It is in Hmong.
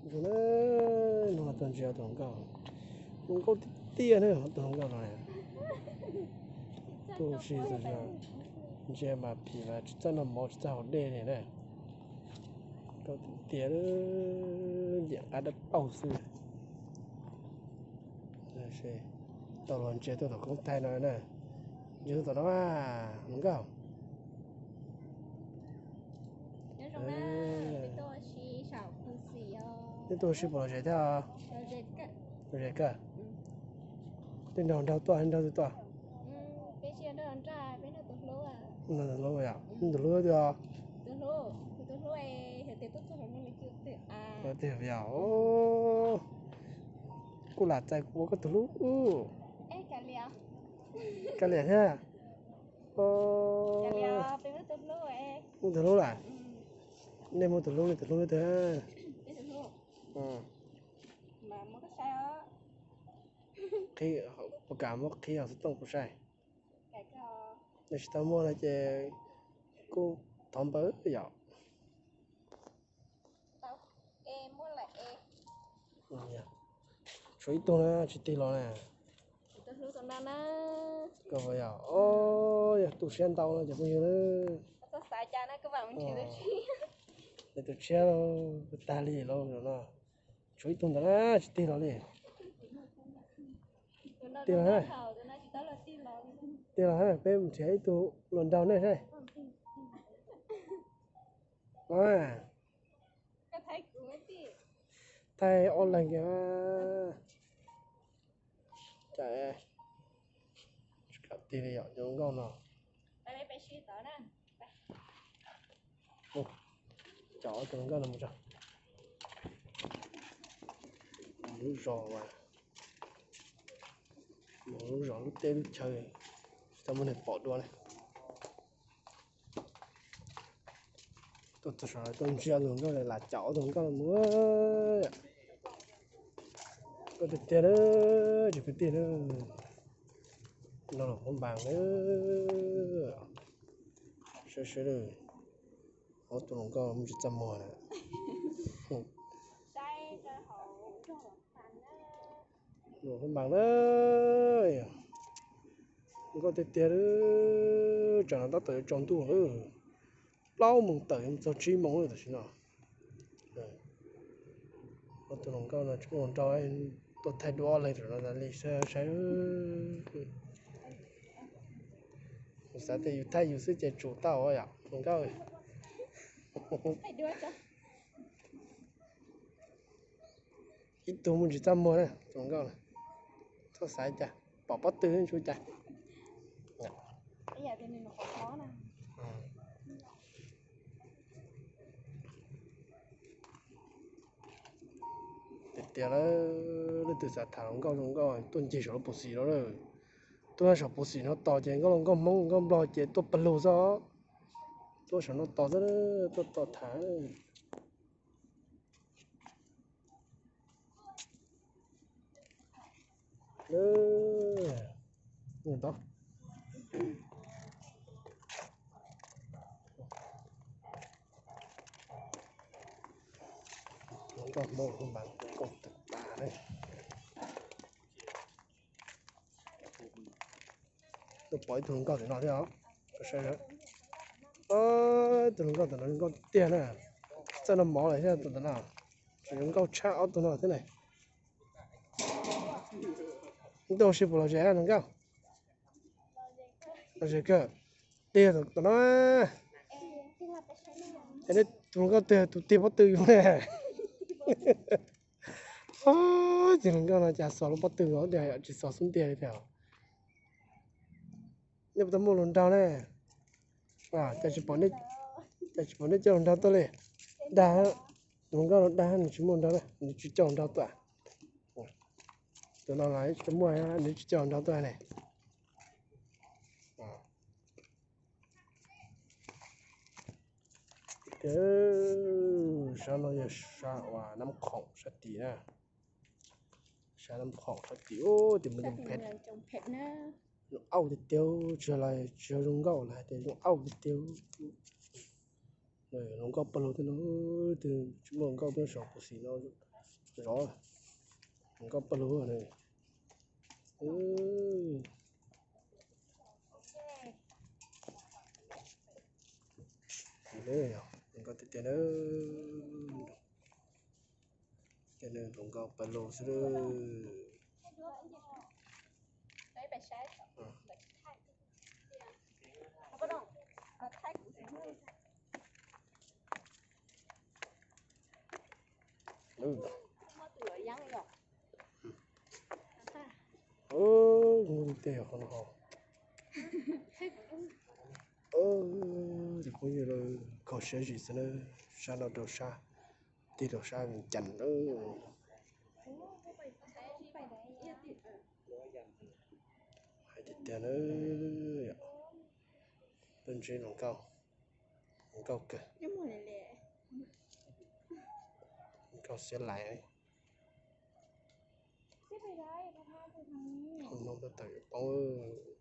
Zoo na, no tuaj ntsia tus hluas nkauj, zoo nkauj tiag tiag na tus hluas nkauj no. Tuaj ua si ntsia mas phim mas tsis txawj noj mov tsis txawj haus dej li na. Nkauj tiag tiag, ntim qab dawb paug xwb. Tau los ntsia tuaj tom koob thaij no na. Ntsia tuaj tom no, hluas nkauj. Neb tuaj ua si puas lom zem thiab? Lom zem kawg. Tej nraug nraug tuaj, nraug twg tuaj? Nraug tus hlub yom, nraug tus hlub tiag. Tiag yom. Kuj lam txais kuv ua koj tus hlub. Kav liam thiab. Muaj tus hlub lawm. Nej muaj tus hlub, nej tus hlub twg? Puas kam muab qhib hauv xov tooj kuv saib? Yog tsis tau muaj no ces kuj thov npawg yom. Tshuav ib tug na tsis tig los na. Koj yog, yog tu siab ntau no cov phooj ywg na. Tus tshiab tag li los no. Tshuav ib tug ntawd na tsis tig los li. Tig los, tig los, peb mus nrhiav ib tug los nraug nej saib. Thaij ob leeg kiag. Cas tsis kam tig li yom, tus hluas nkauj no. Coj tus hluas nkauj no mus tso. Mus lub zos, mus lub zos lub teb lub chaw, tsis tau muaj neeg pom dua na. Tuaj txog saum no tuaj ntsia tus hluas nkauj lam caum tus hluas nkauj mus. Nkauj tiag tiag na, tsis kwv tij na. No los hoob npas na. Sawv sawv daws, ob tug hluas nkauj muaj tsis txaj muag na. Hoob npas na. Nkauj tiag tiag, tsam no tab tom yuav tsaus ntuj lawm. Plaub moos tawm yuav txog tsib moos lawm tam sim no. Ob tug hluas nkauj no tsis muaj hluas nraug, tuaj thaij dua ob leeg tam no tas li saib. Kuv xav tias yus thaij yus xwb ces tsum tau yom hluas nkauj. Ib tug muaj tsis txaj muag na tus hluas nkauj na. Txhob xav cas, pom pob tw tsuas cas. Tiag tiag, leej twg xav tham hluas nkauj zoo nkauj tuaj ncig saum lub pus xis no lawm. Tuaj saum pus xis no tos ces nkauj hluas nkauj Hmoob nkauj Nplog ces tuaj pawg lug xwb. Tuaj saum no tos xwb, tuaj tos tham. Nkauj Hmoob mas kuj tag tas. Tuaj pom ib tug hluas nkauj tim no thiab os. Ib tug hluas nkauj tim no zoo nkauj tiag na. Tsis txawj noj mov lawm thiab tus ntawd no. Tseem zoo nkauj tshaj ob tug no thiab ne. Neb tuaj ua si puas lom zem hluas nkauj? Lom zem kawg. Tiag tom no. Es nej tus hluas nkauj twg tus tig pob tw yus ne? Ces hluas nkauj no cas xos lub pob tw os, tias yom tsis xos xub ntiag li tiag. Nej puas tau muaj hluas nraug ne? Cas tsis pom, cas tsis pom nej coj hluas nraug tuaj li? Dag, hluas nkauj no dag nws tsis muaj hluas nraug, nws tsis coj hluas nraug tuaj. Tus no los tsis muaj, nws tsis coj hluas nraug tuaj ne. Sab no yog sab uas Nab Khoom sab tid na. Sab Nab Khoom sab tid, tim mus zoo auj tiag tiag, tsis yog, tsis yog zoo nkauj los hais tias zoo auj tiag tiag. Hluas nkauj pawg lug thiab no, twb tsis muaj hluas nkauj peb saum pus xis no. Zov, hluas nkauj pawg lug ne. Hluas nkauj tiag tiag na. Tiag na, hluas nkauj pawg lug xwb. Tej phooj ywg, kaug siab zim xwb na, sab no rau sab, tig rau sab Vias Cas lawm. Hais tiag tiag na, tuaj ntsib hluas nkauj, hluas nkauj kawg, hluas nkauj xiab lais. Hnub no tab tom yuav poob.